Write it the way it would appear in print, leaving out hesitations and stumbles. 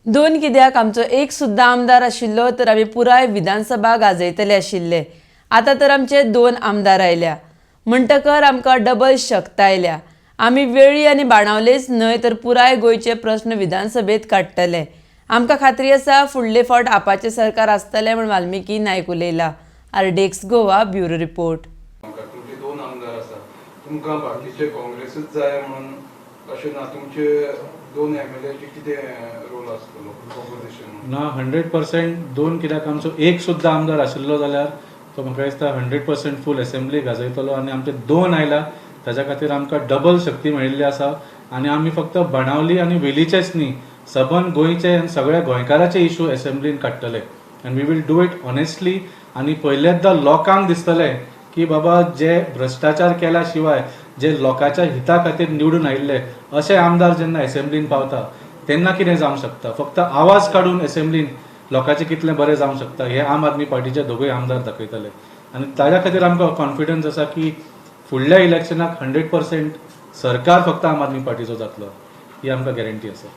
दोन कित्याक, आमचो एक सुद्दां आमदार आशिल्लो तर आमी पुराय विधानसभा गाजयतले आशिल्ले. आतां तर आमचे दोन आमदार आयल्या म्हणटकर आमकां डबल शक्त आयल्या. आमी वेळ्ळी आनी बाणावलेच न्हय तर पुराय गोंयचे प्रस्न विधानसभेत काडटले. आमकां खात्री आसा, फुडले फावट आपाचें सरकार आसतलें म्हूण वाल्मिकी नायक उलयला. RDX Goa, bureau report. तुमचे दोन आमदार आसा, तुमकां बाकीचे काँग्रेसूच जाय म्हणून अशें ना. तुमचे दोन एमएलएचे कितें रोल आसतलो ऑपोजिशन? ना, 100%. दोन कित्याक, आमचो एक सुद्दां आमदार आशिल्लो जाल्यार तो म्हाका दिसता 100% फूल असेंब्ली गाजयतलो. आनी आमचे दोन आयला, ताच्या खातीर आमकां डबल शक्ती मेळिल्ली आसा. आनी आमी फक्त बाणावली आनी वेलीचेच न्ही, सबंद गोंयचे आनी सगळ्या गोंयकाराचे इशू असेंब्लीन काडटले आनी we will do it honestly. आनी पयल्यांदा लोकांक दिसतलें की बाबा, जे भ्रश्टाचार केल्या शिवाय जे लोकांच्या हिता खातीर निवडून आयिल्ले अशे आमदार जेन्ना असेंब्लीन पावता तेन्ना कितें जावंक शकता, फक्त आवाज काडून असेंब्लीन लोकांचें कितलें बरें जावंक शकता, हे आम आदमी पार्टीचे दोगूय आमदार दाखयतले. आनी ताज्या खातीर आमकां कॉन्फिडन्स आसा की फुडल्या इलेक्शनाक 100% सरकार फक्त आम आदमी पार्टीचो जातलो, ही आमकां गॅरंटी आसा.